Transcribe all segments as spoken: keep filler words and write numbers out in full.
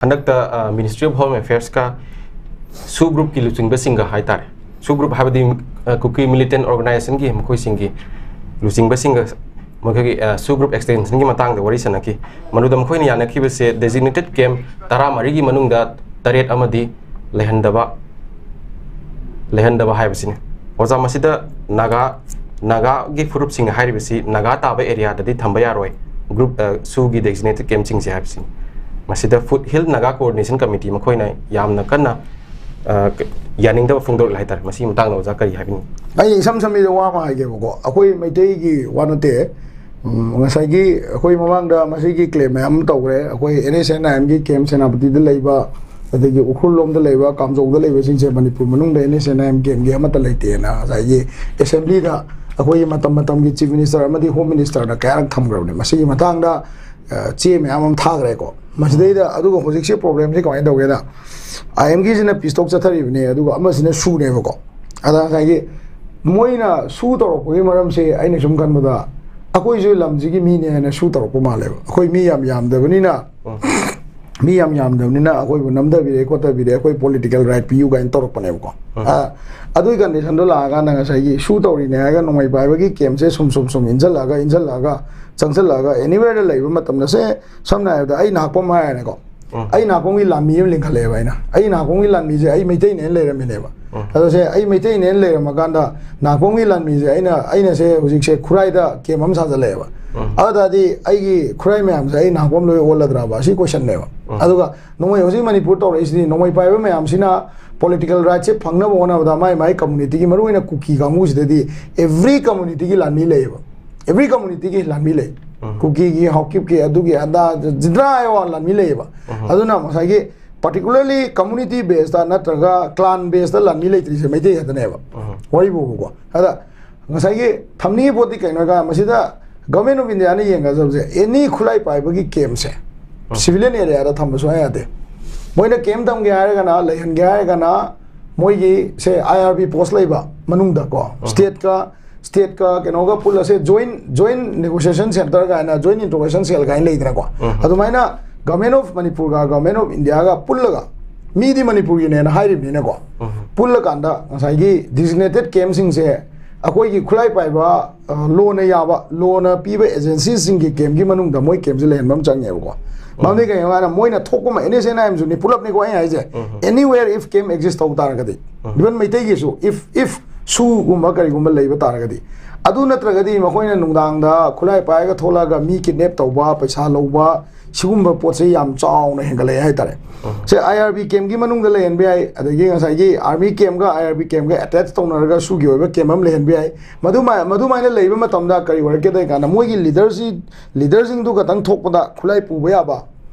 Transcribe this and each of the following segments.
ꯍꯟꯗꯛꯇ ministry of home ꯑꯦꯐꯤꯌꯔꯁꯀ ꯁꯨ ꯒ꯭ꯔꯨꯞꯀꯤ ꯂꯨꯆꯤꯡꯕꯁꯤꯡꯒ ꯍꯥꯏꯇꯥꯔꯦ, ꯁꯨ ꯒ꯭ꯔꯨꯞ ꯍꯥꯏꯕꯗꯤ ꯀꯨꯀꯤ ꯃꯤꯂꯤꯇꯦꯟ ꯑꯣꯔꯒꯅꯥꯏꯖꯦꯁꯟꯒꯤ ꯃꯈꯣꯏꯁꯤꯡꯒꯤ ꯂꯨꯆꯤꯡꯕꯁꯤꯡꯒ ꯃꯈꯣꯏꯒꯤ ꯁꯨ ꯒ꯭ꯔꯨꯞ ꯑꯦꯛꯁꯇꯦꯟꯁꯟꯒꯤ ꯃꯇꯥꯡꯗ ꯋꯥꯔꯤ ꯁꯥꯟꯅꯈꯤ꯫ ꯃꯗꯨꯗ ꯃꯈꯣꯏꯅ ꯌꯥꯅꯈꯤꯕꯁꯦ ꯗꯦꯖꯤꯒꯅꯦꯇꯦꯠ ꯀꯦꯝꯞ ꯇꯔꯥꯃꯔꯤꯒꯤ ꯃꯅꯨꯡꯗ ꯇꯔꯦꯠ ꯑꯃꯗꯤ ꯂꯩꯍꯟꯗꯕ ꯂꯩꯍꯟꯗꯕ ꯍꯥꯏꯕꯁꯤꯅꯤ꯫ ꯑꯣꯖꯥ, ꯃꯁꯤꯗ ꯅꯥꯒꯥ ꯅꯥꯒꯥꯒꯤ ꯐꯨꯔꯨꯞꯁꯤꯡꯅ ꯍꯥꯏꯔꯤꯕꯁꯤ ꯅꯥꯒꯥ ꯇꯥꯕ ꯑꯦꯔꯤꯌꯥꯗꯗꯤ ꯊꯝꯕ ꯌꯥꯔꯣꯏ ꯒ꯭ꯔꯨꯞ ꯁꯨꯒꯤ ꯗꯦꯖꯤꯒꯅꯦꯇꯦꯠ ꯀꯦꯝꯞꯁꯤꯡꯁꯦ ꯍꯥꯏꯕꯁꯤꯅꯤ꯫ ꯃꯁꯤꯗ foothill Naga coordination committee ꯃꯈꯣꯏꯅ ꯌꯥꯝꯅ ꯀꯟꯅ ꯌꯥꯅꯤꯡꯗꯕ ꯐꯣꯡꯗꯣꯔꯛꯂꯦ ꯍꯥꯏꯇꯥꯔꯦ꯫ ꯃꯁꯤꯒꯤ ꯃꯇꯥꯡꯗ ꯑꯣꯖꯥ ꯀꯔꯤ ꯍꯥꯏꯕꯤꯅꯤꯡꯉꯤ? ꯑꯩ ꯏꯁꯝ ꯁꯝꯕꯤꯗ ꯋꯥ ꯑꯃ ꯍꯥꯏꯒꯦꯕꯀꯣ, ꯑꯩꯈꯣꯏ ꯃꯩꯇꯩꯒꯤ ꯋꯥ ꯅꯠꯇꯦ꯫ ꯎꯝ, ꯉꯁꯥꯏꯒꯤ ꯑꯩꯈꯣꯏ ꯃꯃꯥꯡꯗ ꯃꯁꯤꯒꯤ ꯀ꯭ꯂꯦꯝ ꯃꯌꯥꯝ ꯑꯃ ꯇꯧꯈ꯭ꯔꯦ꯫ ꯑꯩꯈꯣꯏ ꯑꯦꯟ ꯑꯦꯁ ꯑꯦꯟ ꯑꯥꯏ ꯑꯦꯝꯒꯤ ꯀꯦꯝꯞ ꯁꯦꯅꯥꯄꯇꯤꯗ ꯂꯩꯕ, ꯑꯗꯒꯤ ꯎꯈ꯭ꯔꯨꯜ ꯂꯣꯝꯗ ꯂꯩꯕ, ꯀꯥꯝꯖꯧꯗ ꯂꯩꯕꯁꯤꯡꯁꯦ ꯃꯅꯤꯄꯨꯔ ꯃꯅꯨꯡꯗ N S N I M ꯀꯦꯝꯞꯀꯤ ꯑꯃꯠꯇ ꯂꯩꯇꯦꯅ ꯉꯁꯥꯏꯒꯤ ꯑꯦꯁꯦꯝꯕ꯭ꯂꯤꯗ ꯑꯩꯈꯣꯏꯒꯤ ꯃꯇꯝ ꯃꯇꯝꯒꯤ ꯆꯤꯐ ꯃꯤꯅꯤꯁꯇꯔ ꯑꯃꯗꯤ ꯍꯣꯝ ꯃꯤꯅꯤꯁꯇꯔꯅ ꯀꯌꯥꯔꯛ ꯊꯝꯈ꯭ꯔꯕꯅꯦ꯫ ꯃꯁꯤꯒꯤ ꯃꯇꯥꯡꯗ ꯑ, ꯆꯦ ꯃꯌꯥꯝ ꯑꯃ ꯊꯥꯈ꯭ꯔꯦꯀꯣ꯫ ꯃꯁꯤꯗꯩꯗ ꯑꯗꯨꯒ ꯍꯧꯖꯤꯛꯁꯦ ꯄ꯭ꯔꯣꯕ꯭ꯂꯦꯝꯁꯦ ꯀꯃꯥꯏꯅ ꯇꯧꯒꯦꯗ, ꯑꯥꯏ ꯑꯦꯝꯒꯤꯁꯤꯅ ꯄꯤꯁ ꯇꯣꯛ ꯆꯠꯊꯔꯤꯕꯅꯦ, ꯑꯗꯨꯒ ꯑꯃꯁꯤꯅ ꯁꯨꯅꯦꯕꯀꯣ꯫ ꯑꯗ ꯉꯁꯥꯏꯒꯤ ꯃꯣꯏꯅ ꯁꯨ ꯇꯧꯔꯛꯄꯒꯤ ꯃꯔꯝꯁꯦ ꯑꯩꯅ ꯁꯨꯝ ꯈꯟꯕꯗ, ꯑꯩꯈꯣꯏꯁꯨ ꯂꯝꯁꯤꯒꯤ ꯃꯤꯅꯦ ꯍꯥꯏꯅ ꯁꯨ ꯇꯧꯔꯛꯄ ꯃꯥꯜꯂꯦꯕ꯫ ꯑꯩꯈꯣꯏ ꯃꯤ ꯌꯥꯝ ꯌꯥꯝꯗꯕꯅꯤꯅ, ꯎꯝ꯫ ꯃꯤ ꯌꯥꯝ ꯌꯥꯝꯗꯕꯅꯤꯅ ꯑꯩꯈꯣꯏꯕꯨ ꯅꯝꯊꯕꯤꯔꯦ ꯈꯣꯠꯊꯕꯤꯔꯦ, ꯑꯩꯈꯣꯏ ꯄꯣꯂꯤꯇꯤꯀꯦꯜ ꯔꯥꯏꯠ ꯄꯤꯌꯨ ꯀꯥꯏꯅ ꯇꯧꯔꯛꯄꯅꯦꯕꯀꯣ꯫ ꯎꯝ꯫ ꯑ, ꯑꯗꯨꯒꯤ ꯀꯟꯗꯤꯁꯟꯗꯣ ꯂꯥꯛꯑꯀꯥꯟꯗ ꯉꯁꯥꯏꯒꯤ ꯁꯨ ꯇꯧꯔꯤꯅꯦ ꯍꯥꯏꯔꯒ ꯅꯣꯡꯃꯩ ꯄꯥꯏꯕꯒꯤ ꯀꯦꯝꯁꯦ ꯁꯨꯝ ꯁꯨꯝ ꯁꯨꯝ ꯏꯟꯁꯤꯜꯂꯛꯑꯒ ꯏꯟꯁꯤꯜꯂꯛꯑꯒ ꯆꯪꯁꯤꯜꯂꯛꯑꯒ ꯑꯦꯅꯤꯋꯦꯔꯗ ꯂꯩꯕ ꯃꯇꯝꯗ, ꯁꯦ, ꯁꯝꯅ ꯍꯥꯏꯔꯕꯗ ꯑꯩ ꯅꯥꯀꯣꯡ ꯍꯥꯏꯔꯦꯅꯦꯀꯣ꯫ ꯎꯝ꯫ ꯑꯩ ꯅꯥꯀꯣꯡꯒꯤ ꯂꯥꯟꯃꯤ ꯑꯃ ꯂꯤꯡꯈꯠꯂꯛꯑꯦꯕ ꯑꯩꯅ꯫ ꯑꯩ ꯅꯥꯀꯣꯡꯒꯤ ꯂꯥꯟꯃꯤꯁꯦ ꯑꯩ ꯃꯩꯇꯩꯅꯦꯅ ꯂꯩꯔꯝꯃꯤꯅꯦꯕ꯫ ꯎꯝ꯫ ꯑꯗꯣ ꯁꯦ, ꯑꯩ ꯃꯩꯇꯩꯅꯦꯅ ꯂꯩꯔꯝꯃꯀꯥꯟꯗ ꯅꯥꯀꯣꯡꯒꯤ ꯂꯥꯟꯃꯤꯁꯦ ꯑꯩꯅ, ꯑꯩꯅ ꯁꯦ ꯍꯧꯖꯤꯛꯁꯦ ꯈꯨꯔꯥꯏꯗ ꯀꯦꯝ ꯑꯃ ꯁꯥꯖꯜꯂꯛꯑꯦꯕ꯫ ꯎꯝ꯫ ꯑꯗꯨ ꯇꯥꯔꯗꯤ ꯑꯩꯒꯤ ꯈꯨꯔꯥꯏ ꯃꯌꯥꯝꯁꯦ ꯑꯩ ꯅꯥꯀꯣꯡ ꯂꯣꯏ ꯑꯣꯜꯂꯗ꯭ꯔꯕ? ꯑꯁꯤ ꯀꯣꯏꯁꯟꯅꯦꯕ꯫ ꯎꯝ꯫ ꯑꯗꯨꯒ ꯅꯣꯡꯃꯩ ꯍꯧꯖꯤꯛ ꯃꯅꯤꯄꯨꯔ ꯇꯧꯔꯛꯏꯁꯤꯗꯤ ꯅꯣꯡꯃꯩ ꯄꯥꯏꯕ ꯃꯌꯥꯝꯁꯤꯅ ꯄꯣꯂꯤꯇꯤꯀꯦꯜ ꯔꯥꯏꯠꯁꯦ ꯐꯪꯅꯕ ꯍꯣꯠꯅꯕꯗ ꯃꯥꯏ ꯃꯥꯏ ꯀꯝꯃꯨꯅꯤꯇꯤꯒꯤ, ꯃꯔꯨꯑꯣꯏꯅ ꯀꯨꯀꯤ ꯀꯥꯡꯕꯨꯁꯤꯗꯗꯤ ꯑꯦꯚ꯭ꯔꯤ ꯀꯝꯃꯨꯅꯤꯇꯤꯒꯤ ꯂꯥꯟꯃꯤ ꯂꯩꯌꯦꯕ꯫ ꯑꯦꯚ꯭ꯔꯤ ꯀꯝꯃꯨꯅꯤꯇꯤꯒꯤ ꯂꯥꯟꯃꯤ ꯂꯩ꯫ ꯎꯝ꯫ ꯀꯨꯀꯤꯒꯤ, ꯍꯥꯎꯀꯤꯞꯀꯤ, ꯑꯗꯨꯒꯤ ꯑꯗꯥ ꯖꯤꯗ꯭ꯔꯥ ꯍꯥꯏꯕ ꯂꯥꯟꯃꯤ ꯂꯩꯌꯦꯕ꯫ ꯎꯝ꯫ ꯑꯗꯨꯅ ꯉꯁꯥꯏꯒꯤ ꯄꯥꯔꯇꯤꯀꯨꯂꯔꯂꯤ ꯀꯝꯃꯨꯅꯤꯇꯤ ꯕꯦꯁꯇ ꯅꯠꯇ꯭ꯔꯒ ꯀ꯭ꯂꯥꯟ ꯕꯦꯁꯇ ꯂꯥꯟꯃꯤ ꯂꯩꯇ꯭ꯔꯤꯁꯦ ꯃꯩꯇꯩ ꯈꯛꯇꯅꯦꯕ꯫ ꯎꯝ꯫ ꯋꯥꯔꯤꯕꯨꯕꯀꯣ꯫ ꯑꯗ ꯉꯁꯥꯏꯒꯤ ꯊꯝꯅꯤꯡꯉꯤ ꯄꯣꯠꯇꯤ ꯀꯩꯅꯣ ꯍꯥꯏꯔꯀꯥꯟꯗ, ꯃꯁꯤꯗ ꯒꯚꯔꯟꯃꯦꯟ ꯑꯣꯐ ꯏꯟꯗꯤꯌꯥꯅ ꯌꯦꯡꯒꯗꯕꯁꯦ, ꯑꯦꯅꯤ ꯈꯨꯠꯂꯥꯏ ꯄꯥꯏꯕꯒꯤ ꯀꯦꯝꯁꯦ ꯎꯝ꯫ ꯁꯤꯚꯤꯂꯤꯌꯟ ꯑꯦꯔꯤꯌꯥꯗ ꯊꯝꯕ ꯁꯨꯡꯌꯥ ꯌꯥꯗꯦ꯫ ꯃꯣꯏꯅ ꯀꯦꯝ ꯊꯝꯒꯦ ꯍꯥꯏꯔꯒꯅ, ꯂꯩꯍꯟꯒꯦ ꯍꯥꯏꯔꯒꯅ, ꯃꯣꯏꯒꯤ ꯁꯦ ꯑꯥꯏ ꯑꯥꯔ ꯕꯤ ꯄꯣꯁ ꯂꯩꯕ ꯃꯅꯨꯡꯗꯀꯣ, ꯎꯝ꯫ ꯁ꯭ꯇꯦꯠꯀ, ꯁ꯭ꯇꯦꯠꯀ ꯀꯩꯅꯣꯒ ꯄꯨꯜꯂꯁꯦ, ꯖꯣꯏꯟ, ꯖꯣꯏꯟ ꯅꯦꯒꯣꯁꯤꯌꯦꯁꯟ ꯁꯦꯟꯇꯔ ꯀꯥꯏꯅ, ꯖꯣꯏꯟ ꯏꯟꯇꯔꯣꯒꯦꯁꯟ ꯁꯦꯜ ꯀꯥꯏꯅ ꯂꯩꯗꯅꯀꯣ꯫ ꯎꯝ꯫ ꯑꯗꯨꯃꯥꯏꯅ Government of Manipurꯒ Government of Indiaꯒ ꯄꯨꯜꯂꯒ, ꯃꯤꯗꯤ ꯃꯅꯤꯄꯨꯔꯒꯤꯅꯦꯅ ꯍꯥꯏꯔꯤꯕꯅꯤꯅꯀꯣ, ꯄꯨꯜꯂꯀꯥꯟꯗ ꯉꯁꯥꯏꯒꯤ designated campꯁꯤꯡꯁꯦ ꯑꯩꯈꯣꯏꯒꯤ ꯈꯨꯠꯂꯥꯏ ꯄꯥꯏꯕ, ꯑ, ꯂꯣꯅ ꯌꯥꯕ, ꯂꯣꯅ ꯄꯤꯕ agencyꯁꯤꯡꯒꯤ campꯀꯤ ꯃꯅꯨꯡꯗ ꯃꯣꯏ campꯁꯦ ꯂꯩꯍꯟꯕ ꯑꯃ ꯆꯪꯉꯦꯕꯀꯣ꯫ ꯃꯔꯝꯗꯤ ꯀꯩꯒꯤꯅꯣ ꯍꯥꯏꯅ ꯃꯣꯏꯅ ꯊꯣꯛꯄ ꯑꯃ, N S N I Mꯁꯨꯅꯤ, ꯄꯨꯂꯞꯅꯤꯀꯣ ꯑꯩꯅ ꯍꯥꯏꯁꯦ꯫ Anywhere if camp exist ꯇꯧ ꯇꯥꯔꯒꯗꯤ, even ꯃꯩꯇꯩꯒꯤꯁꯨ, if, if ꯁꯨꯒꯨꯝꯕ ꯀꯔꯤꯒꯨꯝꯕ ꯂꯩꯕ ꯇꯥꯔꯒꯗꯤ, ꯑꯗꯨ ꯅꯠꯇ꯭ꯔꯒꯗꯤ ꯃꯈꯣꯏꯅ ꯅꯨꯡꯗꯥꯡꯗ ꯈꯨꯠꯂꯥꯏ ꯄꯥꯏꯔꯒ ꯊꯣꯛꯂꯛꯑꯒ ꯃꯤ kidnap ꯇꯧꯕ, ꯄꯩꯁꯥ ꯂꯧꯕ, ꯁꯤꯒꯨꯝꯕ ꯄꯣꯠꯁꯦ ꯌꯥꯝ ꯆꯥꯎꯅ ꯍꯦꯟꯒꯠꯂꯛꯑꯦ ꯍꯥꯏꯇꯥꯔꯦ꯫ ꯁꯦ, I R B campꯀꯤ ꯃꯅꯨꯡꯗ ꯂꯩꯍꯟꯕ ꯌꯥꯏ, ꯑꯗꯒꯤ ꯉꯁꯥꯏꯒꯤ army campꯀ I R B campꯀ attach ꯇꯧꯅꯔꯒ ꯁꯨꯒꯤ ꯑꯣꯏꯕ camp ꯑꯃ ꯂꯩꯍꯟꯕ ꯌꯥꯏ꯫ ꯃꯗꯨꯃꯥꯏ-, ꯃꯗꯨꯃꯥꯏꯅ ꯂꯩꯕ ꯃꯇꯝꯗ ꯀꯔꯤ ꯑꯣꯏꯔꯛꯀꯦꯗ ꯍꯥꯏ ꯀꯥꯟꯗ, ꯃꯣꯏꯒꯤ leaderꯁꯤ, leaderꯁꯤꯡꯗꯨ ꯈꯛꯇꯪ ꯊꯣꯛꯄꯗ ꯈꯨꯠꯂꯥꯏ ꯄꯨꯕ ꯌꯥꯕ,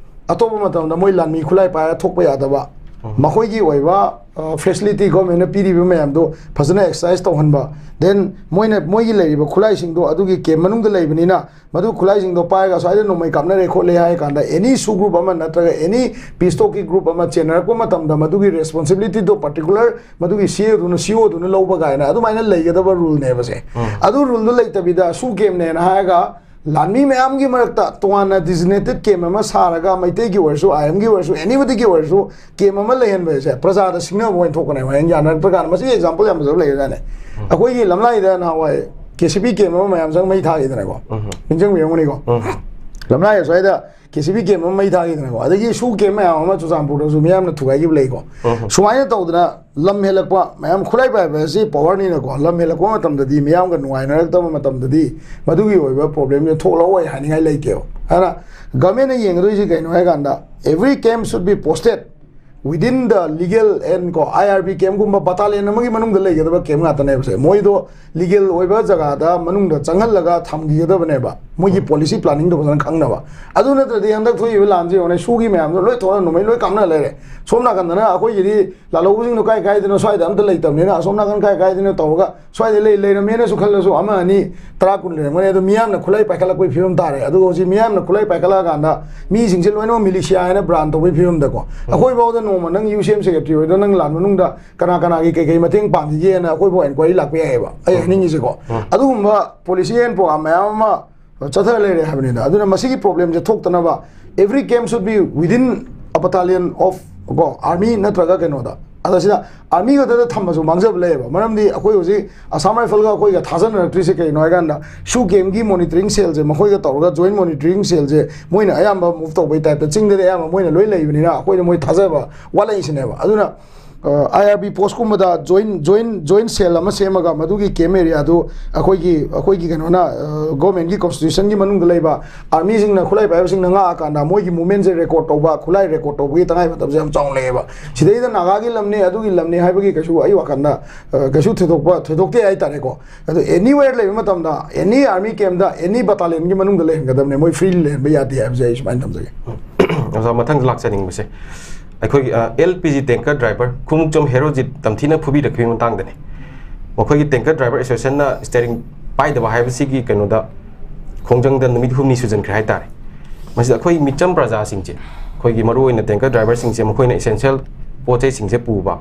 ꯑꯇꯣꯞꯄ ꯃꯇꯝꯗ ꯃꯣꯏ ꯂꯥꯟꯃꯤ ꯈꯨꯠꯂꯥꯏ ꯄꯥꯏꯔꯒ ꯊꯣꯛꯄ ꯌꯥꯗꯕ, ꯃꯈꯣꯏꯒꯤ ꯑꯣꯏꯕ, ꯑ, facility governmentꯅ ꯄꯤꯔꯤꯕ ꯃꯌꯥꯝꯗꯣ ꯐꯖꯅ exercise ꯇꯧꯍꯟꯕ, then ꯃꯣꯏꯅ, ꯃꯣꯏꯒꯤ ꯂꯩꯔꯤꯕ ꯈꯨꯠꯂꯥꯏꯁꯤꯡꯗꯣ ꯑꯗꯨꯒꯤ camp ꯃꯅꯨꯡꯗ ꯂꯩꯕꯅꯤꯅ, ꯃꯗꯨ ꯈꯨꯠꯂꯥꯏꯁꯤꯡꯗꯣ ꯄꯥꯏꯔꯒ ꯑꯁ꯭ꯋꯥꯏꯗ ꯅꯣꯡꯃꯩ ꯀꯥꯞꯅꯔꯦ ꯈꯣꯠꯂꯦ ꯍꯥꯏ ꯀꯥꯟꯗ, any SoO group ꯑꯃ ꯅꯠꯇ꯭ꯔꯒ any peace talkꯀꯤ group ꯑꯃ ꯆꯦꯟꯅꯔꯛꯄ ꯃꯇꯝꯗ, ꯃꯗꯨꯒꯤ responsibilityꯗꯣ particular ꯃꯗꯨꯒꯤ C A ꯗꯨꯅ, C O ꯗꯨꯅ ꯂꯧꯕ ꯀꯥꯏꯅ ꯑꯗꯨꯃꯥꯏꯅ ꯂꯩꯒꯗꯕ ruleꯅꯦꯕꯁꯦ꯫ ꯑꯗꯨ ruleꯗꯨ ꯂꯩꯇꯕꯤꯗ SoO campꯅꯦꯅ ꯍꯥꯏꯔꯒ, ꯂꯥꯟꯃꯤ ꯃꯌꯥꯝꯒꯤ ꯃꯔꯛꯇ ꯇꯣꯉꯥꯟꯅ designated camp ꯑꯃ ꯁꯥꯔꯒ, ꯃꯩꯇꯩꯒꯤ ꯑꯣꯏꯔꯁꯨ, I Mꯒꯤ ꯑꯣꯏꯔꯁꯨ, anybodyꯒꯤ ꯑꯣꯏꯔꯁꯨ, camp ꯑꯃ ꯂꯩꯍꯟꯕꯁꯦ ꯄ꯭ꯔꯖꯥꯗ ꯁꯤꯡꯅꯕ ꯑꯣꯏꯅ ꯊꯣꯛꯄꯅꯦꯕ꯫ ꯍꯌꯦꯡ ꯌꯥꯅꯔꯛꯄ ꯀꯥꯟꯗ, ꯃꯁꯤꯒꯤ example ꯌꯥꯝ ꯐꯖꯕ ꯂꯩꯔꯖꯥꯠꯅꯦ꯫ ꯑꯩꯈꯣꯏꯒꯤ ꯂꯝꯂꯥꯏꯗ ꯅꯍꯥꯟꯋꯥꯏ K C P camp ꯑꯃ ꯃꯌꯥꯝ ꯆꯪ ꯃꯩ ꯊꯥꯈꯤꯗꯅꯀꯣ, ꯅꯤꯡꯁꯤꯡꯕꯤꯔꯝꯒꯅꯤꯀꯣ? ꯂꯝꯂꯥꯏ ꯑꯁ꯭ꯋꯥꯏꯗ K C P camp ꯑꯃ ꯃꯩ ꯊꯥꯈꯤꯗꯅꯀꯣ, ꯑꯗꯒꯤ SoO camp ꯃꯌꯥꯝ ꯑꯃ ꯆꯨꯔꯆꯥꯟꯄꯨꯔꯗꯁꯨ ꯃꯤꯌꯥꯝꯅ ꯊꯨꯒꯥꯏꯈꯤꯕ ꯂꯩꯀꯣ꯫ ꯁꯨꯃꯥꯏꯅ ꯇꯧꯗꯅ ꯂꯝ ꯍꯦꯜꯂꯛꯄ ꯃꯌꯥꯝ, ꯈꯨꯠꯂꯥꯏ ꯄꯥꯏꯕ ꯑꯁꯤ powerꯅꯤꯅꯀꯣ, ꯂꯝ ꯍꯦꯜꯂꯛꯄ ꯃꯇꯝꯗꯗꯤ, ꯃꯤꯌꯥꯝꯒ ꯅꯨꯡꯉꯥꯏꯅꯔꯛꯇꯕ ꯃꯇꯝꯗꯗꯤ, ꯃꯗꯨꯒꯤ ꯑꯣꯏꯕ problemꯁꯦ ꯊꯣꯛꯂꯛꯑꯣꯏ ꯍꯥꯏꯅꯤꯡꯉꯥꯏ ꯂꯩꯇꯦꯕ꯫ ꯑꯗꯨꯅ governmentꯅ ꯌꯦꯡꯒꯗꯣꯏꯁꯤ ꯀꯩꯅꯣ ꯍꯥꯏ ꯀꯥꯟꯗ, every camp should be posted within the legal and ꯀꯣ, I R B campꯒꯨꯝꯕ battalion ꯑꯃꯒꯤ ꯃꯅꯨꯡꯗ ꯂꯩꯒꯗꯕ camp ꯉꯥꯛꯇꯅꯦꯕꯁꯦ꯫ ꯃꯣꯏꯗꯣ legal ꯑꯣꯏꯕ ꯖꯒꯥꯗ ꯃꯅꯨꯡꯗ ꯆꯪꯍꯜꯂꯒ ꯊꯝꯈꯤꯒꯗꯕꯅꯦꯕ, ꯃꯣꯏꯒꯤ policy planningꯗꯣ ꯐꯖꯅ ꯈꯪꯅꯕ꯫ ꯑꯗꯨ ꯅꯠꯇ꯭ꯔꯗꯤ ꯍꯟꯗꯛ ꯊꯣꯛꯏꯕ ꯂꯥꯟꯁꯦ ꯌꯦꯡꯉꯨꯅꯦ, SoOꯒꯤ ꯃꯌꯥꯝꯗꯣ ꯂꯣꯏ ꯊꯣꯛꯑꯒ ꯅꯣꯡꯃꯩ ꯂꯣꯏ ꯀꯥꯞꯅ ꯂꯩꯔꯦ꯫ ꯁꯣꯝ ꯅꯥꯀꯟꯗꯅ ꯑꯩꯈꯣꯏꯒꯤꯗꯤ ꯂꯥꯜꯍꯧꯕꯁꯤꯡꯗꯣ ꯀꯥꯏ ꯀꯥꯏꯗꯅꯣ, ꯁ꯭ꯋꯥꯏꯗ ꯑꯝꯇ ꯂꯩꯇꯕꯅꯤꯅ, ꯑꯁꯣꯝ ꯅꯥꯀꯟ ꯀꯥꯏ ꯀꯥꯏꯗꯅꯣ ꯇꯧꯔꯒ ꯁ꯭ꯋꯥꯏꯗ ꯂꯩ, ꯂꯩꯔꯝꯃꯦꯅꯁꯨ ꯈꯜꯂꯁꯨ, ꯑꯃ ꯑꯅꯤ, ꯇꯔꯥ, ꯀꯨꯟ ꯂꯩꯔꯝꯒꯅꯤ꯫ ꯑꯗꯣ ꯃꯤꯌꯥꯝꯅ ꯈꯨꯠꯂꯥꯏ ꯄꯥꯏꯈꯠꯂꯛꯄꯒꯤ ꯐꯤꯕꯝ ꯇꯥꯔꯦ꯫ ꯑꯗꯨꯒ ꯍꯧꯖꯤꯛ ꯃꯤꯌꯥꯝꯅ ꯈꯨꯠꯂꯥꯏ ꯄꯥꯏꯈꯠꯂꯛꯑꯀꯥꯟꯗ ꯃꯤꯁꯤꯡꯁꯦ ꯂꯣꯏꯅꯃꯛ militia ꯍꯥꯏꯅ brand ꯇꯧꯕꯒꯤ ꯐꯤꯕꯝꯗꯀꯣ, ꯑꯩꯈꯣꯏ ꯐꯥꯎꯗ ꯅꯣꯡꯃ ꯅꯪ U C M secretary ꯑꯣꯏꯗꯣ, ꯅꯪ ꯂꯥꯟ ꯃꯅꯨꯡꯗ ꯀꯅꯥ ꯀꯅꯥꯒꯤ ꯀꯩ ꯀꯩ ꯃꯇꯦꯡ ꯄꯥꯡꯈꯤꯒꯦꯅ ꯑꯩꯈꯣꯏ ꯐꯥꯎ enquiry ꯂꯥꯛꯄ ꯌꯥꯏꯑꯕ, ꯑꯩ ꯍꯥꯏꯅꯤꯡꯉꯤꯁꯦꯀꯣ꯫ ꯑꯗꯨꯒꯨꯝꯕ policy and program ꯃꯌꯥꯝ ꯑꯃ ꯆꯠꯊꯔ ꯂꯩꯔꯦ ꯍꯥꯏꯕꯅꯤꯗ꯫ ꯑꯗꯨꯅ ꯃꯁꯤꯒꯤ problemꯁꯦ ꯊꯣꯛꯇꯅꯕ Every camp should be within a battalion of, ꯀꯣ, army ꯅꯠꯇ꯭ꯔꯒ ꯀꯩꯅꯣꯗ꯫ ꯑꯗ ꯁꯤꯗ army ꯈꯛꯇꯗ ꯊꯝꯕꯁꯨ ꯃꯥꯡꯖꯕ ꯂꯩꯌꯦꯕ꯫ ꯃꯔꯝꯗꯤ ꯑꯩꯈꯣꯏ ꯍꯧꯖꯤꯛ Assam Rifle ꯒ ꯑꯩꯈꯣꯏꯒ ꯊꯥꯖꯅꯔꯛꯇ꯭ꯔꯤꯁꯦ ꯀꯩꯅꯣ ꯍꯥꯏ ꯀꯥꯟꯗ, ꯁꯨ camp ꯀꯤ monitoring cell ꯁꯦ, ꯃꯈꯣꯏꯒ ꯇꯧꯔꯒ joint monitoring cell ꯁꯦ ꯃꯣꯏꯅ ꯑꯌꯥꯝꯕ move ꯇꯧꯕꯩ type ꯇ, ꯆꯤꯡꯗꯗꯤ ꯑꯌꯥꯝꯕ ꯃꯣꯏꯅ ꯂꯣꯏ ꯂꯩꯕꯅꯤꯅ ꯑꯩꯈꯣꯏꯗ ꯃꯣꯏ ꯊꯥꯖꯕ ꯋꯥꯠꯂꯛꯏꯁꯤꯅꯦꯕ꯫ ꯑꯗꯨꯅ ꯑꯥꯏ ꯑꯥꯔ ꯕꯤ ꯄꯣꯁꯀꯨꯝꯕꯗ joint, joint, joint cell ꯑꯃ ꯁꯦꯝꯃꯒ, ꯃꯗꯨꯒꯤ camp area ꯗꯨ ꯑꯩꯈꯣꯏꯒꯤ, ꯑꯩꯈꯣꯏꯒꯤ ꯀꯩꯅꯣꯅ, ꯑ, government ꯀꯤ constitution ꯒꯤ ꯃꯅꯨꯡꯗ ꯂꯩꯕ army ꯁꯤꯡꯅ, ꯈꯨꯠꯂꯥꯏ ꯄꯥꯏꯕꯁꯤꯡꯅ ꯉꯥꯛꯑꯀꯥꯟꯗ ꯃꯣꯏꯒꯤ movement ꯁꯦ record ꯇꯧꯕ, ꯈꯨꯠꯂꯥꯏ record ꯇꯧꯕꯒꯤ ꯇꯉꯥꯏ ꯐꯗꯕꯁꯦ ꯌꯥꯝ ꯆꯥꯎꯅ ꯂꯩꯌꯦꯕ꯫ ꯁꯤꯗꯩꯗ ꯅꯥꯒꯥꯒꯤ ꯂꯝꯅꯤ, ꯑꯗꯨꯒꯤ ꯂꯝꯅꯤ ꯍꯥꯏꯕꯒꯤ ꯀꯩꯁꯨ ꯑꯩ ꯋꯥꯈꯜꯗ, ꯑ, ꯀꯩꯁꯨ ꯊꯣꯏꯗꯣꯛꯄ, ꯊꯣꯏꯗꯣꯛꯇꯦ ꯍꯥꯏꯇꯥꯔꯦꯀꯣ꯫ ꯑꯗꯣ anywhere ꯂꯩꯕ ꯃꯇꯝꯗ, any army camp ꯇ, any battalion ꯒꯤ ꯃꯅꯨꯡꯗ ꯂꯩꯍꯟꯒꯗꯕꯅꯦ, ꯃꯣꯏ free ꯂꯩꯍꯟꯕ ꯌꯥꯗꯦ ꯍꯥꯏꯕꯁꯦ ꯑꯩ ꯁꯨꯃꯥꯏꯅ ꯊꯝꯖꯒꯦ꯫ ꯑꯣꯖꯥ, ꯃꯊꯪꯗ ꯂꯥꯛꯆꯅꯤꯡꯕꯁꯦ, ꯑꯩꯈꯣꯏꯒꯤ, ꯑ, L P G tanker driver, Khumukcham Herojit ꯇꯝꯊꯤꯅ ꯐꯨꯕꯤꯔꯛꯈꯤꯕꯒꯤ ꯃꯇꯥꯡꯗꯅꯦ꯫ ꯃꯈꯣꯏꯒꯤ tanker driver association ꯅ steering ꯄꯥꯏꯗꯕ ꯍꯥꯏꯕꯁꯤꯒꯤ ꯀꯩꯅꯣꯗ, ꯈꯣꯡꯖꯪꯗ ꯅꯨꯃꯤꯠ ꯍꯨꯝꯅꯤ ꯁꯨꯖꯟꯈ꯭ꯔꯦ ꯍꯥꯏꯇꯥꯔꯦ꯫ ꯃꯁꯤꯗ ꯑꯩꯈꯣꯏ ꯃꯤꯆꯝ ꯄ꯭ꯔꯖꯥꯁꯤꯡꯁꯦ, ꯑꯩꯈꯣꯏꯒꯤ ꯃꯔꯨꯑꯣꯏꯅ tanker driver ꯁꯤꯡꯁꯦ, ꯃꯈꯣꯏꯅ essential ꯄꯣꯠ ꯆꯩꯁꯤꯡꯁꯦ ꯄꯨꯕ,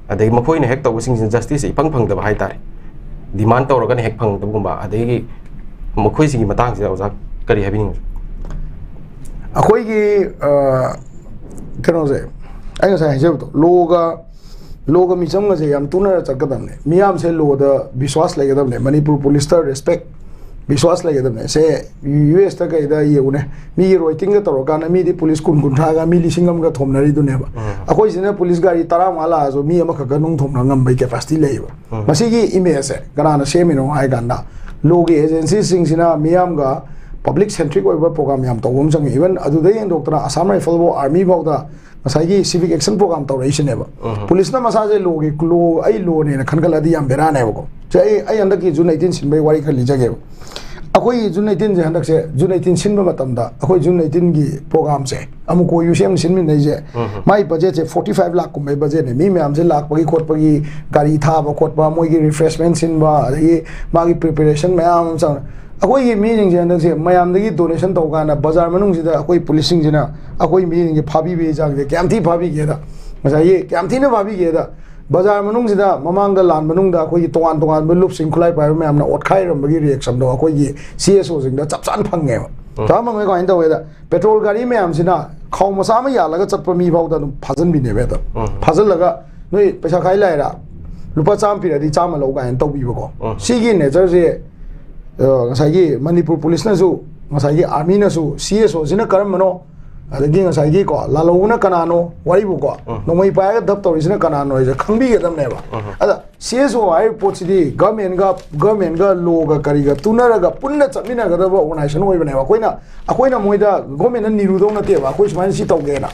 ꯑꯗꯒꯤ ꯃꯈꯣꯏꯅ ꯍꯦꯛ ꯇꯧꯕꯁꯤꯡꯁꯤꯅ justice ꯏꯐꯪ ꯐꯪꯗꯕ ꯍꯥꯏꯇꯥꯔꯦ, demand ꯇꯧꯔꯒꯅ ꯍꯦꯛ ꯐꯪꯗꯕꯒꯨꯝꯕ, ꯑꯗꯒꯤ ꯃꯈꯣꯏꯁꯤꯒꯤ ꯃꯇꯥꯡꯁꯤꯗ ꯑꯣꯖꯥ ꯀꯔꯤ ꯍꯥꯏꯕꯤꯅꯤꯡꯕ? ꯑꯩꯈꯣꯏꯒꯤ, ꯑ, ꯀꯩꯅꯣꯁꯦ, ꯑꯩ ꯉꯁꯥꯏ ꯍꯥꯏꯖꯕꯗꯣ, ꯂꯣꯒ, ꯂꯣꯒ ꯃꯤꯆꯝꯒꯁꯦ ꯌꯥꯝ ꯇꯨꯅꯔ ꯆꯠꯀꯗꯕꯅꯦ꯫ ꯃꯤꯌꯥꯝꯁꯦ ꯂꯣꯗ ꯕꯤꯁ꯭ꯋꯥꯁ ꯂꯩꯒꯗꯕꯅꯦ꯫ ꯃꯅꯤꯄꯨꯔ ꯄꯨꯂꯤꯁꯇ respect, ꯕꯤꯁ꯭ꯋꯥꯁ ꯂꯩꯒꯗꯕꯅꯦ꯫ ꯁꯦ, ꯌꯨ ꯑꯦꯁꯇ ꯀꯩꯗ ꯌꯦꯡꯉꯨꯅꯦ, ꯃꯤꯒꯤ ꯔꯣꯏꯇꯤꯡꯒ ꯇꯧꯔꯀꯥꯟꯗ ꯃꯤꯗꯤ ꯄꯨꯂꯤꯁ ꯀꯨꯟ, ꯀꯨꯟꯊ꯭ꯔꯥꯒ, ꯃꯤ ꯂꯤꯁꯤꯡ ꯑꯃꯒ ꯊꯣꯝꯅꯔꯤꯗꯨꯅꯦꯕ꯫ ꯑꯩꯈꯣꯏꯁꯤꯅ ꯄꯨꯂꯤꯁ ꯒꯥꯔꯤ ꯇꯔꯥꯃꯉꯥ ꯂꯥꯛꯑꯁꯨ ꯃꯤ ꯑꯃꯈꯛꯀ ꯅꯨꯡ ꯊꯣꯝꯅ ꯉꯝꯕꯒꯤ capacity ꯂꯩꯌꯦꯕ꯫ ꯃꯁꯤꯒꯤ image ꯁꯦ ꯀꯅꯥꯅ ꯁꯦꯝꯃꯤꯅꯣ ꯍꯥꯏ ꯀꯥꯟꯗ, ꯂꯣꯒꯤ agency ꯁꯤꯡꯁꯤꯅ ꯃꯤꯌꯥꯝꯒ public centric ꯑꯣꯏꯕ program ꯌꯥꯝ ꯇꯧꯕ ꯑꯃ ꯆꯪꯉꯤ꯫ Even ꯑꯗꯨꯗꯩ ꯍꯦꯟꯗꯣꯛꯇꯅ Assam Rifle ꯐꯥꯎ, army ꯐꯥꯎꯗ ꯉꯁꯥꯏꯒꯤ civic action program ꯇꯧꯔꯛꯏꯁꯤꯅꯦꯕ꯫ ꯄꯨꯂꯤꯁꯅ ꯃꯁꯥꯁꯦ ꯂꯣꯒꯤ, ꯂꯣ, ꯑꯩ ꯂꯣꯅꯦꯅ ꯈꯟꯒꯠꯂꯗꯤ ꯌꯥꯝ ꯕꯦꯔꯥꯅꯦꯕꯀꯣ꯫ ꯁꯦ, ꯑꯩ, ꯑꯩ ꯍꯟꯗꯛꯀꯤ June eighteen ꯁꯤꯟꯕꯒꯤ ꯋꯥꯔꯤ ꯈꯔ ꯂꯤꯖꯒꯦꯕ꯫ ꯑꯩꯈꯣꯏꯒꯤ June eighteen ꯁꯦ, ꯍꯟꯗꯛꯁꯦ June eighteen ꯁꯤꯟꯕ ꯃꯇꯝꯗ, ꯑꯩꯈꯣꯏ June eighteen ꯒꯤ program ꯁꯦ, ꯑꯃꯨꯛ ꯀꯣ ꯌꯨ ꯁꯤ ꯑꯦꯝ ꯁꯤꯟꯃꯤꯟꯅꯩꯁꯦ, ꯃꯥꯏ budget ꯁꯦ forty five lakh ꯀꯨꯝꯕꯩ budget ꯅꯦ꯫ ꯃꯤ ꯃꯌꯥꯝꯁꯦ ꯂꯥꯛꯄꯒꯤ ꯈꯣꯠꯄꯒꯤ, ꯒꯥꯔꯤ ꯊꯥꯕ ꯈꯣꯠꯄ, ꯃꯣꯏꯒꯤ refreshment ꯁꯤꯟꯕ, ꯑꯗꯒꯤ ꯃꯥꯒꯤ preparation ꯃꯌꯥꯝ ꯑꯃ ꯆꯪꯉꯦ꯫ ꯑꯩꯈꯣꯏꯒꯤ ꯃꯤꯁꯤꯡꯁꯦ ꯍꯟꯗꯛꯁꯦ ꯃꯌꯥꯝꯗꯒꯤ donation ꯇꯧ ꯀꯥꯟꯗ ꯕꯖꯥꯔ ꯃꯅꯨꯡꯁꯤꯗ ꯑꯩꯈꯣꯏ ꯄꯨꯂꯤꯁꯁꯤꯡꯁꯤꯅ ꯑꯩꯈꯣꯏ ꯃꯤꯁꯤꯡꯁꯦ ꯐꯥꯕꯤꯕꯒꯤ ꯆꯥꯡꯁꯦ ꯀꯌꯥꯝ ꯊꯤ ꯐꯥꯕꯤꯒꯦꯗ, ꯉꯁꯥꯏꯒꯤ ꯀꯌꯥꯝ ꯊꯤꯅ ꯐꯥꯕꯤꯒꯦꯗ, ꯕꯖꯥꯔ ꯃꯅꯨꯡꯁꯤꯗ ꯃꯃꯥꯡꯗ ꯂꯥꯟ ꯃꯅꯨꯡꯗ ꯑꯩꯈꯣꯏꯒꯤ ꯇꯣꯉꯥꯟ ꯇꯣꯉꯥꯟꯕ ꯂꯨꯞꯁꯤꯡ, ꯈꯨꯠꯂꯥꯏ ꯄꯥꯏꯕ ꯃꯌꯥꯝꯅ ꯑꯣꯠꯈꯥꯏꯔꯝꯕꯒꯤ reaction ꯗꯣ ꯑꯩꯈꯣꯏꯒꯤ ꯁꯤ ꯑꯦꯁ ꯑꯣꯁꯤꯡꯗ ꯆꯞ ꯆꯥꯅ ꯐꯪꯉꯦꯕ꯫ ꯆꯥꯝꯃ ꯃꯉꯥ ꯀꯃꯥꯏꯅ ꯇꯧꯒꯦꯗ, ꯄꯦꯇ꯭ꯔꯣꯜ ꯒꯥꯔꯤ ꯃꯌꯥꯝꯁꯤꯅ ꯈꯥꯎ ꯃꯆꯥ ꯑꯃ ꯌꯥꯜꯂꯒ ꯆꯠꯄ ꯃꯤ ꯐꯥꯎꯗ ꯑꯗꯨꯝ ꯐꯥꯖꯤꯟꯕꯤꯅꯦꯕ꯫ ꯑꯗꯨꯝ ꯐꯥꯖꯤꯜꯂꯒ, "ꯅꯣꯏ ꯄꯩꯁꯥ ꯈꯥꯏ ꯂꯥꯛꯏꯔꯥ? ꯂꯨꯄꯥ ꯆꯥꯝꯃ ꯄꯤꯔꯗꯤ ꯆꯥꯝꯃ ꯂꯧ" ꯀꯥꯏꯅ ꯇꯧꯕꯤꯕꯀꯣ꯫ ꯁꯤꯒꯤ ꯅꯦꯆꯔꯁꯦ, ꯑ, ꯉꯁꯥꯏꯒꯤ ꯃꯅꯤꯄꯨꯔ ꯄꯨꯂꯤꯁꯅꯁꯨ, ꯉꯁꯥꯏꯒꯤ ꯑꯥꯔꯃꯤꯅꯁꯨ, "ꯁꯤ ꯑꯦꯁ ꯑꯣꯁꯤꯅ ꯀꯔꯝꯕꯅꯣ?" ꯑꯗꯒꯤ ꯉꯁꯥꯏꯒꯤ ꯀꯣ, ꯂꯥꯜꯍꯧꯕꯅ ꯀꯅꯥꯅꯣ? ꯋꯥꯔꯤꯕꯨꯀꯣ, ꯅꯣꯡꯃꯩ ꯄꯥꯏꯔꯒ ꯙꯞ ꯇꯧꯔꯤꯁꯤꯅ ꯀꯅꯥꯅꯣ ꯍꯥꯏꯁꯦ ꯈꯪꯕꯤꯒꯗꯕꯅꯦꯕ꯫ ꯑꯗ ꯁꯤ ꯑꯦꯁ ꯑꯣ ꯍꯥꯏꯔꯤꯕ ꯄꯣꯠꯁꯤꯗꯤ ꯒꯃꯦꯟꯒ, ꯒꯃꯦꯟꯒ ꯂꯣꯒ ꯀꯔꯤꯒ ꯇꯨꯅꯔꯒ ꯄꯨꯟꯅ ꯆꯠꯃꯤꯟꯅꯒꯗꯕ ꯑꯣꯔꯒꯅꯥꯏꯖꯦꯁꯟ ꯑꯣꯏꯕꯅꯦꯕ꯫ ꯑꯩꯈꯣꯏꯅ, ꯑꯩꯈꯣꯏꯅ ꯃꯣꯏꯗ, ꯒꯣꯔꯃꯦꯟꯅ ꯅꯤꯔꯨꯗꯧ ꯅꯠꯇꯦꯕ, "ꯑꯩꯈꯣꯏ ꯁꯨꯃꯥꯏꯅ ꯁꯤ ꯇꯧꯒꯦꯅ"꯫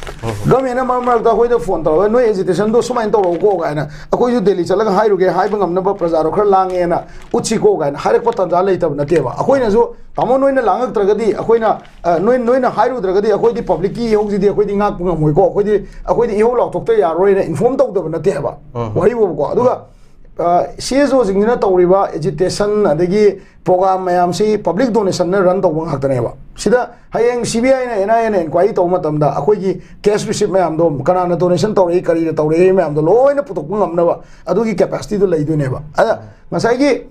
ꯒꯣꯔꯃꯦꯟꯅ ꯃꯔꯛ ꯃꯔꯛꯇ ꯑꯩꯈꯣꯏꯗ ꯐꯣꯟ ꯇꯧꯔꯒ, "ꯅꯣꯏ ꯑꯦꯖꯤꯇꯦꯁꯟꯗꯣ ꯁꯨꯃꯥꯏꯅ ꯇꯧꯔꯛꯎꯀꯣ" ꯀꯥꯏꯅ, ꯑꯩꯈꯣꯏꯁꯨ ꯗꯦꯜꯂꯤ ꯆꯠꯂꯒ ꯍꯥꯏꯔꯨꯒꯦ ꯍꯥꯏꯕ ꯉꯝꯅꯕ, "ꯄ꯭ꯔꯖꯥꯗꯣ ꯈꯔ ꯂꯥꯡꯉꯦꯅ ꯎꯠꯁꯤꯀꯣ" ꯀꯥꯏꯅ ꯍꯥꯏꯔꯛꯄ ꯇꯥꯟꯖꯥ ꯂꯩꯇꯕ ꯅꯠꯇꯦꯕ꯫ ꯑꯩꯈꯣꯏꯅꯁꯨ, "ꯇꯥꯃꯣ, ꯅꯣꯏꯅ ꯂꯥꯡꯉꯛꯇ꯭ꯔꯒꯗꯤ ꯑꯩꯈꯣꯏꯅ, ꯑ, ꯅꯣꯏ, ꯅꯣꯏꯅ ꯍꯥꯏꯔꯨꯗ꯭ꯔꯒꯗꯤ ꯑꯩꯈꯣꯏꯗꯤ ꯄꯕ꯭ꯂꯤꯛꯀꯤ ꯏꯍꯧꯁꯤꯗꯤ ꯑꯩꯈꯣꯏꯗꯤ ꯉꯥꯛꯄ ꯉꯝꯃꯣꯏꯀꯣ, ꯑꯩꯈꯣꯏꯗꯤ, ꯑꯩꯈꯣꯏꯗꯤ ꯏꯍꯧ ꯂꯥꯎꯊꯣꯛꯇ ꯌꯥꯔꯣꯏꯅ" ꯏꯟꯐꯣꯔꯝ ꯇꯧꯗꯕ ꯅꯠꯇꯦꯕ꯫ ꯋꯥꯔꯤꯕꯨꯕꯀꯣ꯫ ꯑꯗꯨꯒ ꯁꯤ ꯑꯦꯁ ꯑꯣꯁꯤꯡꯁꯤꯅ ꯇꯧꯔꯤꯕ ꯑꯦꯖꯤꯇꯦꯁꯟ ꯑꯗꯒꯤ ꯄ꯭ꯔꯣꯒ꯭ꯔꯥꯝ ꯃꯌꯥꯝꯁꯤ ꯄꯕ꯭ꯂꯤꯛ ꯗꯣꯅꯦꯁꯟꯅ ꯔꯟ ꯇꯧꯕ ꯉꯥꯛꯇꯅꯦꯕ꯫ ꯁꯤꯗ ꯍꯌꯦꯡ ꯁꯤ ꯕꯤ ꯑꯥꯏꯅ, ꯑꯦꯟ ꯑꯥꯏ ꯑꯦꯅ ꯏꯟꯀ꯭ꯋꯥꯏꯔꯤ ꯇꯧꯕ ꯃꯇꯝꯗ ꯑꯩꯈꯣꯏꯒꯤ ꯀꯦꯁ ꯔꯤꯁꯤꯞ ꯃꯌꯥꯝꯗꯣ, ꯀꯅꯥꯅ ꯗꯣꯅꯦꯁꯟ ꯇꯧꯔꯛꯏ, ꯀꯔꯤꯅ ꯇꯧꯔꯛꯏ ꯃꯌꯥꯝꯗꯣ ꯂꯣꯏꯅ ꯄꯨꯊꯣꯛꯄ ꯉꯝꯅꯕ ꯑꯗꯨꯒꯤ ꯀꯦꯄꯥꯁꯤꯇꯤꯗꯣ ꯂꯩꯗꯣꯏꯅꯦꯕ꯫ ꯑꯗ ꯉꯁꯥꯏꯒꯤ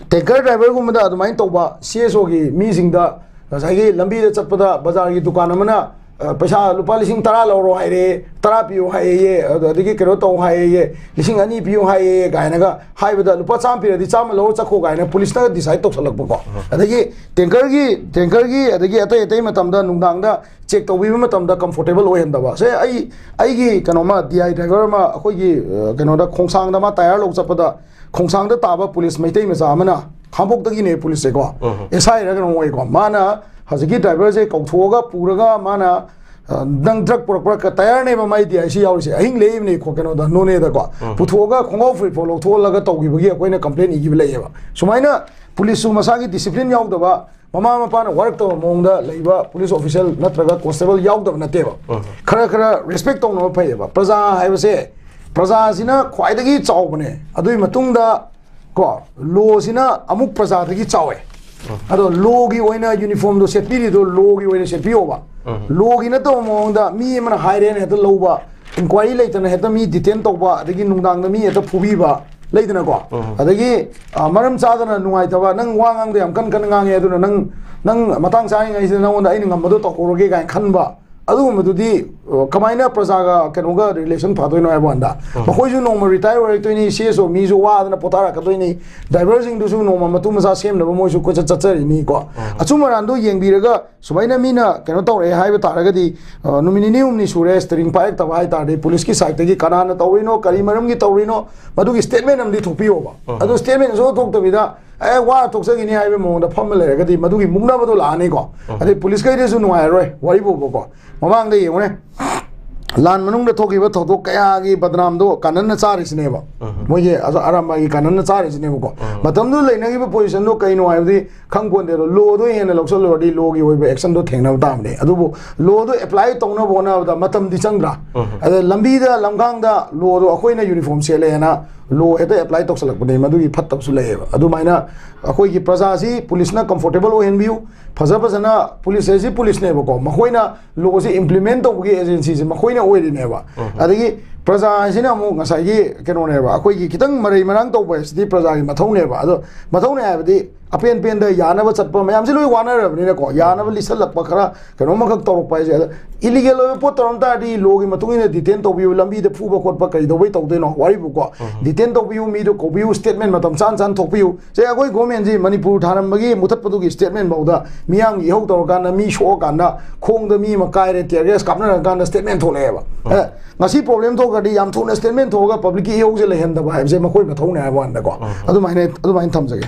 ꯇꯦꯡꯀꯔ ꯗ꯭ꯔꯥꯏꯚꯔꯒꯨꯝꯕꯗ ꯑꯗꯨꯃꯥꯏꯅ ꯇꯧꯕ, ꯁꯤ ꯑꯦꯁ ꯑꯣꯒꯤ ꯃꯤꯁꯤꯡꯗ ꯉꯁꯥꯏꯒꯤ ꯂꯝꯕꯤꯗ ꯆꯠꯄꯗ ꯕꯖꯥꯔꯒꯤ ꯗꯨꯀꯥꯟ ꯑꯃꯅ, ꯑ, "ꯄꯩꯁꯥ ꯂꯨꯄꯥ ꯂꯤꯁꯤꯡ ꯇꯔꯥ ꯂꯧꯔꯣ" ꯍꯥꯏꯔꯦ, "ꯇꯔꯥ ꯄꯤꯌꯨ" ꯍꯥꯏꯌꯦ, ꯑꯗ-, ꯑꯗꯒꯤ ꯀꯩꯅꯣ ꯇꯧ ꯍꯥꯏꯌꯦ, "ꯂꯤꯁꯤꯡ ꯑꯅꯤ ꯄꯤꯌꯨ" ꯍꯥꯏꯌꯦ ꯀꯥꯏꯅꯒ ꯍꯥꯏꯕꯗ, "ꯂꯨꯄꯥ ꯆꯥꯝꯃ ꯄꯤꯔꯗꯤ ꯆꯥꯝꯃ ꯂꯧꯔ ꯆꯠꯈꯣ" ꯀꯥꯏꯅ ꯄꯨꯂꯤꯁꯅꯒ ꯗꯤꯁꯥꯏꯠ ꯇꯧꯁꯜꯂꯛꯄꯀꯣ꯫ ꯑꯗꯒꯤ ꯇꯦꯡꯀꯔꯒꯤ, ꯇꯦꯡꯀꯔꯒꯤ ꯑꯗꯒꯤ ꯑꯇꯩ ꯑꯇꯩ ꯃꯇꯝꯗ ꯅꯨꯡꯗꯥꯡꯗ ꯆꯦꯛ ꯇꯧꯕꯤꯕ ꯃꯇꯝꯗ ꯀꯝꯐꯣꯔꯇꯦꯕꯜ ꯑꯣꯏꯍꯟꯗꯕ꯫ ꯁꯦ, ꯑꯩ, ꯑꯩꯒꯤ ꯀꯩꯅꯣꯃ, ꯗꯤ ꯑꯥꯏ ꯗ꯭ꯔꯥꯏꯚꯔ ꯑꯃ ꯑꯩꯈꯣꯏꯒꯤ, ꯑ, ꯀꯩꯅꯣꯗ, ꯈꯣꯡꯁꯥꯡꯗ ꯃꯥ ꯇꯥꯌꯔ ꯂꯧ ꯆꯠꯄꯗ, ꯈꯣꯡꯁꯥꯡꯗ ꯇꯥꯕ ꯄꯨꯂꯤꯁ ꯃꯩꯇꯩ ꯃꯆꯥ ꯑꯃꯅ, ꯈꯥꯡꯄꯣꯛꯇꯒꯤꯅꯦ ꯄꯨꯂꯤꯁꯁꯦꯀꯣ, ꯑꯦꯁ ꯑꯥꯏꯔ ꯀꯩꯅꯣ ꯑꯣꯏꯀꯣ, ꯃꯥꯅ ꯍꯧꯖꯤꯛꯀꯤ ꯗ꯭ꯔꯥꯏꯚꯔꯁꯦ ꯀꯧꯊꯣꯛꯑꯒ ꯄꯨꯔꯒ ꯃꯥꯅ, ꯑ, "ꯅꯪ ꯗ꯭ꯔꯒ ꯄꯨꯔꯛꯄ꯭ꯔꯥ?" ꯀ-, ꯇꯥꯌꯔꯅꯦꯕ ꯃꯥꯏ ꯗꯤ ꯑꯥꯏ ꯁꯤ ꯌꯥꯎꯔꯤꯁꯦ, ꯑꯍꯤꯡ ꯂꯦꯛꯏꯕꯅꯦ ꯀꯣ, ꯀꯩꯅꯣꯗ, ꯅꯣꯅꯦꯗꯀꯣ꯫ ꯄꯨꯊꯣꯛꯑꯒ ꯈꯣꯡꯒ꯭ꯔꯥꯎ ꯐꯨꯔꯤꯠ ꯐꯥꯎ ꯂꯧꯊꯣꯛꯍꯜꯂꯒ ꯇꯧꯈꯤꯕꯒꯤ ꯑꯩꯈꯣꯏꯅ ꯀꯝꯄ꯭ꯂꯦꯟ ꯏꯈꯤꯕ ꯂꯩꯌꯦꯕ꯫ ꯁꯨꯃꯥꯏꯅ ꯄꯨꯂꯤꯁꯁꯨ ꯃꯁꯥꯒꯤ ꯗꯤꯁꯤꯄ꯭ꯂꯤꯟ ꯌꯥꯎꯗꯕ, ꯃꯃꯥ ꯃꯄꯥꯅ ꯋꯥꯔꯛꯇꯕ ꯃꯑꯣꯡꯗ ꯂꯩꯕ ꯄꯨꯂꯤꯁ ꯑꯣꯐꯤꯁꯤꯌꯦꯜ ꯅꯠꯇ꯭ꯔꯒ ꯀꯣꯟꯁꯇꯦꯕꯜ ꯌꯥꯎꯗꯕ ꯅꯠꯇꯦꯕ꯫ ꯈꯔ ꯈꯔ ꯔꯦꯁꯄꯦꯛ ꯇꯧꯅꯕ ꯐꯩꯌꯦꯕ꯫ ꯄ꯭ꯔꯖꯥ ꯍꯥꯏꯕꯁꯦ, ꯄ꯭ꯔꯖꯥꯁꯤꯅ ꯈ꯭ꯋꯥꯏꯗꯒꯤ ꯆꯥꯎꯕꯅꯦ꯫ ꯑꯗꯨꯒꯤ ꯃꯇꯨꯡꯗ ꯀꯣ, ꯂꯣꯁꯤꯅ ꯑꯃꯨꯛ ꯄ꯭ꯔꯖꯥꯗꯒꯤ ꯆꯥꯎꯋꯦ꯫ ꯑꯗꯣ ꯂꯣꯒꯤ ꯑꯣꯏꯅ ꯌꯨꯅꯤꯐꯣꯔꯝꯗꯣ ꯁꯦꯠꯄꯤꯔꯤꯗꯣ ꯂꯣꯒꯤ ꯑꯣꯏꯅ ꯁꯦꯠꯄꯤꯌꯣꯕ꯫ ꯂꯣꯒꯤ ꯅꯠꯇꯕ ꯃꯑꯣꯡꯗ ꯃꯤ ꯑꯃꯅ ꯍꯥꯏꯔꯦꯅ ꯍꯦꯛꯇ ꯂꯧꯕ, ꯏꯟꯀ꯭ꯋꯥꯏꯔꯤ ꯂꯩꯇꯅ ꯍꯦꯛꯇ ꯃꯤ ꯗꯤꯇꯦꯟ ꯇꯧꯕ, ꯑꯗꯒꯤ ꯅꯨꯡꯗꯥꯡꯗ ꯃꯤ ꯍꯦꯛꯇ ꯐꯨꯕꯤꯕ, ꯂꯩꯗꯅꯀꯣ꯫ ꯑꯗꯒꯤ ꯑ, ꯃꯔꯝ ꯆꯥꯗꯅ ꯅꯨꯡꯉꯥꯏꯇꯕ, ꯅꯪ ꯋꯥ ꯉꯥꯡꯗ ꯌꯥꯝ ꯀꯟ ꯀꯟꯅ ꯉꯥꯡꯉꯦ, ꯑꯗꯨꯅ ꯅꯪ ꯅꯪ ꯃꯇꯥꯡ ꯆꯥꯔꯤꯉꯩꯁꯤꯗ ꯅꯉꯣꯟꯗ ꯑꯩꯅ ꯉꯝꯕꯗꯣ ꯇꯧꯍꯧꯔꯒꯦ ꯀꯥꯏꯅ ꯈꯟꯕ, ꯑꯗꯨꯒꯨꯝꯕꯗꯨꯗꯤ ꯑ, ꯀꯃꯥꯏꯅ ꯄ꯭ꯔꯖꯥꯒ ꯀꯩꯅꯣꯒ ꯔꯤꯂꯦꯁꯟ ꯐꯗꯣꯏꯅꯣ ꯍꯥꯏꯕ ꯀꯥꯟꯗ, ꯃꯈꯣꯏꯁꯨ ꯅꯣꯡꯃ ꯔꯤꯇꯥꯌꯔ ꯑꯣꯏꯔꯛꯇꯣꯏꯅꯤ, ꯁꯤ ꯑꯦꯁ ꯑꯣ ꯃꯤꯁꯨ ꯋꯥꯗꯅ ꯄꯣꯊꯥꯔꯛꯀꯗꯣꯏꯅꯤ, ꯗ꯭ꯔꯥꯏꯚꯔꯁꯤꯡꯗꯨꯁꯨ ꯅꯣꯡꯃ ꯃꯇꯨ ꯃꯆꯥ ꯁꯦꯝꯅꯕ ꯃꯣꯏꯁꯨ ꯀꯣꯏꯆꯠ ꯆꯠꯆꯔꯤꯅꯤꯀꯣ꯫ ꯑꯆꯨꯝ ꯑꯔꯥꯟꯗꯣ ꯌꯦꯡꯕꯤꯔꯒ ꯁꯨꯃꯥꯏꯅ ꯃꯤꯅ ꯀꯩꯅꯣ ꯇꯧꯔꯛꯑꯦ ꯍꯥꯏꯕ ꯇꯥꯔꯒꯗꯤ, ꯑ, ꯅꯨꯃꯤꯠ ꯅꯤꯅꯤ ꯍꯨꯝꯅꯤ ꯁꯨꯔꯦ ꯁ꯭ꯇꯤꯌꯔꯤꯡ ꯄꯥꯏꯔꯛꯇꯕ ꯍꯥꯏ ꯇꯥꯔꯗꯤ, ꯄꯨꯂꯤꯁꯀꯤ ꯁꯥꯏꯠꯇꯒꯤ ꯀꯅꯥꯅ ꯇꯧꯔꯤꯅꯣ, ꯀꯔꯤ ꯃꯔꯝꯒꯤ ꯇꯧꯔꯤꯅꯣ, ꯃꯗꯨꯒꯤ ꯁ꯭ꯇꯦꯠꯃꯦꯟ ꯑꯃꯗꯤ ꯊꯣꯛꯄꯤꯌꯣꯕ꯫ ꯑꯗꯨ ꯁ꯭ꯇꯦꯠꯃꯦꯟ ꯁꯨꯡꯊꯣꯛ ꯊꯣꯛꯇꯕꯤꯗ ꯑꯦ, ꯋꯥ ꯊꯣꯛꯆꯈꯤꯅꯤ ꯍꯥꯏꯕꯒꯤ ꯃꯑꯣꯡꯗ ꯐꯝꯃ ꯂꯩꯔꯒꯗꯤ ꯃꯗꯨꯒꯤ ꯃꯨꯛꯅꯕꯗꯣ ꯂꯥꯛꯑꯅꯤꯀꯣ꯫ ꯑꯗꯩ ꯄꯨꯂꯤꯁꯈꯩꯗꯁꯨ ꯅꯨꯡꯉꯥꯏꯔꯔꯣꯏ꯫ ꯋꯥꯔꯤ ꯐꯥꯎꯕꯀꯣ, ꯃꯃꯥꯡꯗ ꯌꯦꯡꯉꯨꯅꯦ, ꯂꯥꯟ ꯃꯅꯨꯡꯗ ꯊꯣꯛꯈꯤꯕ ꯊꯧꯗꯣꯛ ꯀꯌꯥꯒꯤ ꯕꯗꯅꯥꯝꯗꯣ ꯀꯥꯅꯟꯅ ꯆꯥꯔꯤꯁꯤꯅꯦꯕ꯫ ꯃꯣꯏꯒꯤ ꯑꯔꯥꯝꯕꯥꯏꯒꯤ ꯀꯥꯅꯟꯅ ꯆꯥꯔꯤꯁꯤꯅꯦꯕꯀꯣ꯫ ꯃꯇꯝꯗꯨꯗ ꯂꯩꯅꯈꯤꯕ ꯄꯣꯖꯤꯁꯟꯗꯣ ꯀꯩꯅꯣ ꯍꯥꯏꯕꯗꯤ ꯈꯪꯄꯣꯟꯗꯦꯗꯣ꯫ ꯂꯣꯗꯣ ꯍꯦꯟꯅ ꯂꯧꯁꯜꯂꯨꯔꯗꯤ ꯂꯣꯒꯤ ꯑꯣꯏꯕ ꯑꯦꯛꯁꯟꯗꯣ ꯊꯦꯡꯅꯕ ꯇꯥꯕꯅꯦ꯫ ꯑꯗꯨꯕꯨ ꯂꯣꯗꯣ ꯑꯦꯄ꯭ꯂꯥꯏ ꯇꯧꯅꯕ ꯍꯣꯠꯅꯕꯗ ꯃꯇꯝꯗꯤ ꯆꯪꯗ꯭ꯔꯥ? ꯑꯗ ꯂꯝꯕꯤꯗ ꯂꯝꯈꯥꯡꯗ ꯂꯣꯗꯣ ꯑꯩꯈꯣꯏꯅ ꯌꯨꯅꯤꯐꯣꯔꯝ ꯁꯦꯠꯂꯦꯅ ꯂꯣ ꯍꯦꯛꯇ ꯑꯦꯄ꯭ꯂꯥꯏ ꯇꯧꯁꯜꯂꯛꯄꯅꯦ꯫ ꯃꯗꯨꯒꯤ ꯐꯠꯇꯕꯁꯨ ꯂꯩꯌꯦꯕ꯫ ꯑꯗꯨꯃꯥꯏꯅ ꯑꯩꯈꯣꯏꯒꯤ ꯄ꯭ꯔꯖꯥꯁꯤ ꯄꯨꯂꯤꯁꯅ ꯀꯝꯐꯣꯔꯇꯦꯕꯜ ꯑꯣꯏꯍꯟꯕꯤꯌꯨ꯫ ꯐꯖ ꯐꯖꯅ, ꯄꯨꯂꯤꯁ ꯍꯥꯏꯁꯤ ꯄꯨꯂꯤꯁꯅꯦꯕꯀꯣ, ꯃꯈꯣꯏꯅ ꯂꯣꯁꯤ ꯏꯝꯄ꯭ꯂꯤꯃꯦꯟ ꯇꯧꯕꯒꯤ ꯑꯦꯖꯦꯟꯁꯤꯁꯦ ꯃꯈꯣꯏꯅ ꯑꯣꯏꯔꯤꯅꯦꯕ꯫ ꯑꯗꯒꯤ ꯄ꯭ꯔꯖꯥ ꯍꯥꯏꯁꯤꯅ ꯑꯃꯨꯛ ꯉꯁꯥꯏꯒꯤ ꯀꯩꯅꯣꯅꯦꯕ, ꯑꯩꯈꯣꯏꯒꯤ ꯈꯤꯇꯪ ꯃꯔꯩ ꯃꯔꯥꯡ ꯇꯧꯕ ꯍꯥꯏꯁꯤꯗꯤ ꯄ꯭ꯔꯖꯥꯒꯤ ꯃꯊꯧꯅꯦꯕ꯫ ꯑꯗꯣ ꯃꯊꯧꯅꯦ ꯍꯥꯏꯕꯗꯤ ꯑꯄꯦꯟ ꯄꯦꯟꯗ ꯌꯥꯅꯕ ꯆꯠꯄ ꯃꯌꯥꯝꯁꯤ ꯂꯣꯏ ꯋꯥꯅꯔꯕꯅꯤꯅꯀꯣ, ꯌꯥꯅꯕ ꯂꯤꯁꯜꯂꯛꯄ ꯈꯔ ꯀꯩꯅꯣꯝꯃꯈꯛ ꯇꯧꯔꯛꯄ ꯍꯥꯏꯁꯦ꯫ ꯑꯗ ꯏꯂꯤꯒꯦꯜ ꯑꯣꯏꯕ ꯄꯣꯠ ꯇꯧꯔꯝ ꯇꯥꯔꯗꯤ ꯂꯣꯒꯤ ꯃꯇꯨꯡ ꯏꯟꯅ ꯗꯤꯇꯦꯟ ꯇꯧꯕꯤꯌꯨ, ꯂꯝꯕꯤꯗ ꯐꯨꯕ ꯈꯣꯠꯄ ꯀꯩꯗꯧꯕꯩ ꯇꯧꯗꯣꯏꯅꯣ? ꯋꯥꯔꯤꯕꯨꯀꯣ, ꯗꯤꯇꯦꯟ ꯇꯧꯕꯤꯌꯨ, ꯃꯤꯗꯣ ꯀꯧꯕꯤꯌꯨ, ꯁ꯭ꯇꯦꯠꯃꯦꯟ ꯃꯇꯝ ꯆꯥꯅ ꯆꯥꯅ ꯊꯣꯛꯄꯤꯌꯨ꯫ ꯁꯦ, ꯑꯩꯈꯣꯏ ꯒꯣꯔꯃꯦꯟꯁꯤ ꯃꯅꯤꯄꯨꯔ ꯊꯥꯔꯝꯕꯒꯤ ꯃꯨꯊꯠꯄꯗꯨꯒꯤ ꯁ꯭ꯇꯦꯠꯃꯦꯟ ꯐꯥꯎꯗ ꯃꯤꯌꯥꯝꯒꯤ ꯏꯍꯧ ꯇꯧꯔꯀꯥꯟꯗ, ꯃꯤ ꯁꯣꯛꯑꯀꯥꯟꯗ, ꯈꯣꯡꯗ ꯃꯤ ꯑꯃ ꯀꯥꯏꯔꯦ, ꯇꯤꯌꯔ ꯒꯦꯁ ꯀꯥꯞꯅꯔꯀꯥꯟꯗ ꯁ꯭ꯇꯦꯠꯃꯦꯟ ꯊꯣꯛꯂꯛꯑꯦꯕ꯫ ꯑꯦ, ꯉꯁꯤ ꯄ꯭ꯔꯣꯕ꯭ꯂꯦꯝ ꯊꯣꯛꯈ꯭ꯔꯗꯤ ꯌꯥꯝ ꯊꯨꯅ ꯁ꯭ꯇꯦꯠꯃꯦꯟ ꯊꯣꯛꯑꯒ ꯄꯕ꯭ꯂꯤꯛꯀꯤ ꯏꯍꯧꯁꯦ ꯂꯩꯍꯟꯗꯕ ꯍꯥꯏꯕꯁꯦ ꯃꯈꯣꯏ ꯃꯊꯧꯅꯦ ꯍꯥꯏꯕ ꯋꯥꯅꯤꯗꯀꯣ꯫ ꯑꯗꯨꯃꯥꯏꯅ, ꯑꯗꯨꯃꯥꯏꯅ ꯊꯝꯖꯒꯦ꯫